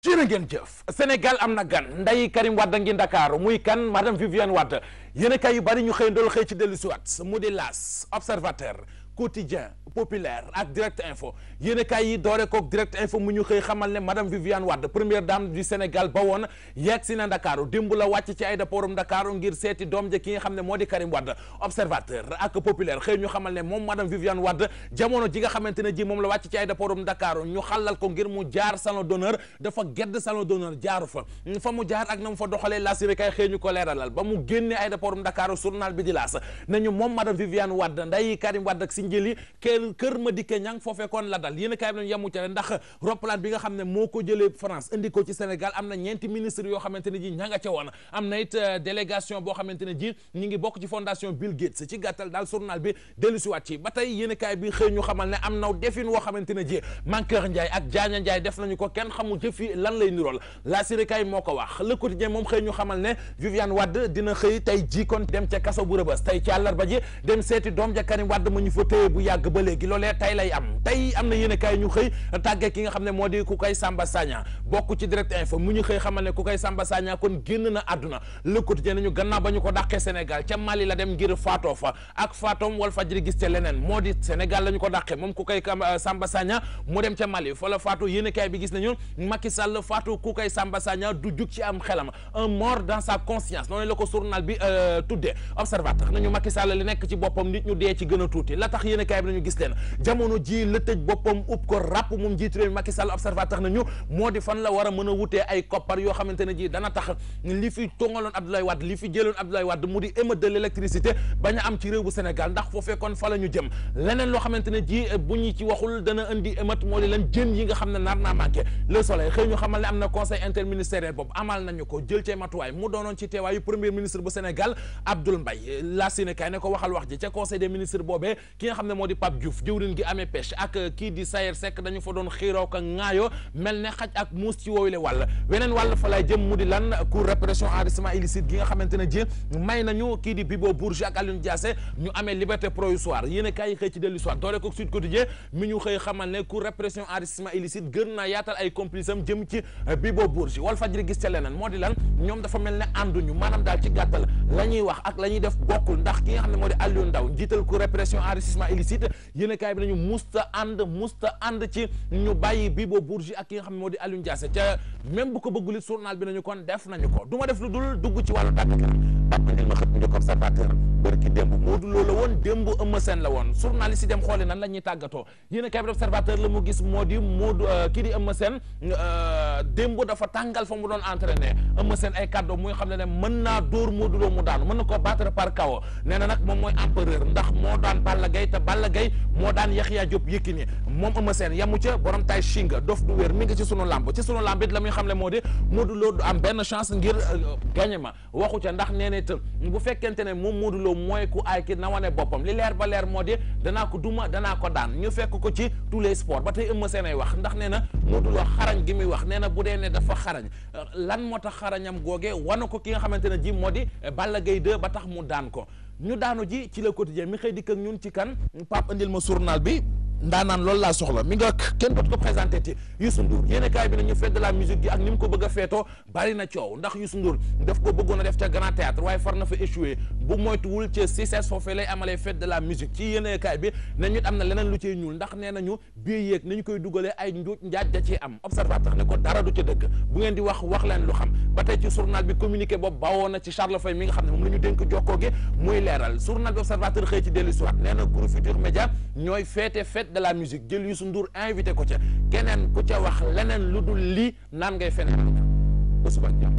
jërë ngeen jëf Sénégal am na gan nday Karim Wade ngi Ndakaaru muy kan madame Viviane Wade yéen a kay yu bari ñu xëy ndool xëy ci dellu siwaat mu di L'As, Observateur, Quotidien, Populaire ak Direct Info yéen a kay yi doore kook Direct Info mu ñu xëy xamal ne madame Viviane Wade première dame du Sénégal ba woon yegg si na Ndakaaru démb la wàcc ci aéroportum Ndakaaru ngir seeti doom ja ki nga xam ne moo di Karim Wade. Observateur ak Populaire xëy ñu xamal ne moom madame Viviane Wade jamono ji nga xamante ne ji moom la wàcc ci aéroportum Ndakaaru ñu xalal ko ngir mu jaar salon d'honneur dafa gedd salon d'honneur jaaru fa mu jaar ak na mu fa doxalee L'As kay xëy ñu ko leeralal ba mu génne aéroportum Ndakaaru journal bi di L'As nañu moom madame Viviane Wade nday Karim Wade ak si njëli kër ma dikke ñang foofee kon la dal yéen a kaay bi nañu yemu ca ndax roppalaan bi nga xam ne moo ko jëlee France indi ko ci Sénégal am na ñeenti ministre yoo xamante ne ji ña nga ca woon am na it délégation boo xamante ne ji ñi ngi bokk ci fondation Bill Gates ci gàttal daal journal bi dellu si waat ci ba tey yéen a kaay bi xëy ñu xamal ne am na defin woo xamante ne ji Mankeur Ndiaye ak Diagne Ndiaye def nañu ko kenn xamul jëfi lan lay nirool la sirikaay moo ko wax Le Quotidien moom xëy ñu xamal ne Viviane Wade dina xëy tey ji kon dem ca kaso bu Rebeuss tey ci àllarba ji dem seeti doom ja Karim Wade ma ñu fa téye bu yàgg ba léegi loolee tey lay am tey am na yéen a kaay ñu xëy tàggee ki nga xam ne moo di Kounkay Samba Sagna bokk ci Direct Info mu ñu xëy xamal ne Kounkay Samba Sagna kon génn na àdduna Le Quotidien nañu gannaaw ba ñu ko dàqee Sénégal ca Mali la dem ngir faatoo fa ak faatoom Walfadjri gis ca leneen moo di Sénégal la ñu ko dàqee moom Kounkay Samba Sagna mu dem ca Mali fa la faatu yéen a kaay bi gis nañu Macky Sall faatu Kounkay Samba Sagna du jug ci am xelam un mort dans sa conscience noonu la ko journal bi tuddee Observateur nañu Macky Sall li nekk ci boppam nit ñu dee ci gën a tuuti la tax yéen a kaay bi nañu gis leen jamono ji la tëj boppam ub ko ràpp moom jiitu réew Macky Sall Observateur nañu moo di fan la war a mën a wutee ay koppar yoo xamante ne ji dana tax li fi tongaloon Abdoulaye Wade li fi jëloon Abdoulaye Wade mu di émeute de l'électricité bañ a am ci réew bu Sénégal ndax foofee kon fa la ñu jëm leneen loo xamante ne ji bu ñu ci waxul dana indi émeute moo di lan jën yi nga xam ne nar naa manqué Le Soleil xëy ñu xamal ne am na conseil interministériel boobu amal nañu ko jël cee matuwaay mu doonoon ci teewaayu premier ministre bu Sénégal Abdoul Mbaye la Sénégal ne ko waxal wax ji ca conseil des ministres boobee ki nga xam ne moo di Pape Diouf jëwriñ gi amee pêche ak kii di Sayer Seck dañu fa doon xiiroo ko ŋaayoo mel ne xaj ak muus ci woowule wàll weneen wàll fa lay jëm mu di lan cour répression enrichissement illicite gi nga xamante ne ji may nañu kii di Bibo Bourgi ak Alioune Diassé ñu amee liberté provisoire yéen a kaay xëy ci dellu soir doore ko Sud Quotidien mi ñu xëy xamal ne cour répression enrichissement illicite gën naa yaatal ay complice am jëm ci Bibo Bourgi Walfadjri gis ca leneen moo di lan ñoom dafa mel ne ànduñu maanaam daal ci gàttal la ñuy wax ak la ñuy def bokkul ndax ki nga xam ne moo di Aliou Ndao njiital cour répression enrichissement illicite yéen a kaay bi nañu musta ànd ci ñu bàyyi Bibo Bourgi ak ki nga xam ne moo di Alioune Diassé ca même bu ko bëggul it journal bi nañu kon def nañu ko du ma def lu dul dugg ci wàllu tàggat Papa Ndil ma xët njëkk Observateur bërki démb Modou Lo la woon démb Eumeu Sène la woon journaliste yi dem xooli nan la ñuy tàggatoo yéen a kaay bi Observateur la mu gis moo di Modou kii di Eumeu Sène démb dafa tàngal fa mu doon entraîné Eumeu Sène ay kàddu muy xam ne mën naa dóor Modou Lo mu daanu mën na ko battre par KO nee na nag moom mooy empereur ndax moo daan Balla Gaye te Balla Gaye moo daan Yaxya Diop Yékini moom Eumeu Sène yamu ca borom tay shinga dof du wér mi ngi ci sunu lamb it la muy xam ne moo di Modou Lo du am benn chance ngir gagné ma waxu ca ndax nee na it bu fekkente ne moom Modou Lo mooy ku aay ki na wane boppam li leer ba leer moo di danaa ko duma danaa ko daan ñu fekk ko ci tous les sports ba tey Eumeu Sène ay wax ndax nee na Modou Lo xarañ gi muy wax nee na bu dee ne dafa xarañ lan moo tax xarañam googe wana ko ki nga xamante ne ji moo di Balla Gaye 2 ba tax mu daan ko ñu daanu ji ci Le Quotidien mi xëy dikk ak ñun ci kan Pape andil ma journal bi ndaanaan loolu laa soxla mi nga kenn dootu ko présenté ci Youssou Ndour yéen kaay bi nañu fête de la musique gi ak ni mu ko bëgg a feetoo bari na coow ndax Youssou Ndour daf ko bëggoon a def ca Grand Théâtre waaye far na fa échoué bu moytuwul ca CICES foofee lay amalee fête de la musique ci yéen kaay bi ne ñu am na leneen lu ciy ñuul ndax nee nañu bii yéeg nañu koy dugalee ay njuuj njaaj da ciy am Observateur ne ko dara du ca dëgg bu ngeen di wax leen lu xam ba tey ci journal bi communiqué boobu bawoo na ci Charles Faye mi nga xam ne moom la ñu dénk jokkoo gi muy leeral journal bi Observateur xëy ci dellu siwaat nee na groupe Futurs Médias ñooy fête de la musique jël Youssou Ndour invité ko ca keneen ku ca wax leneen lu dul lii naan ngay feneen ba suba ak jàmm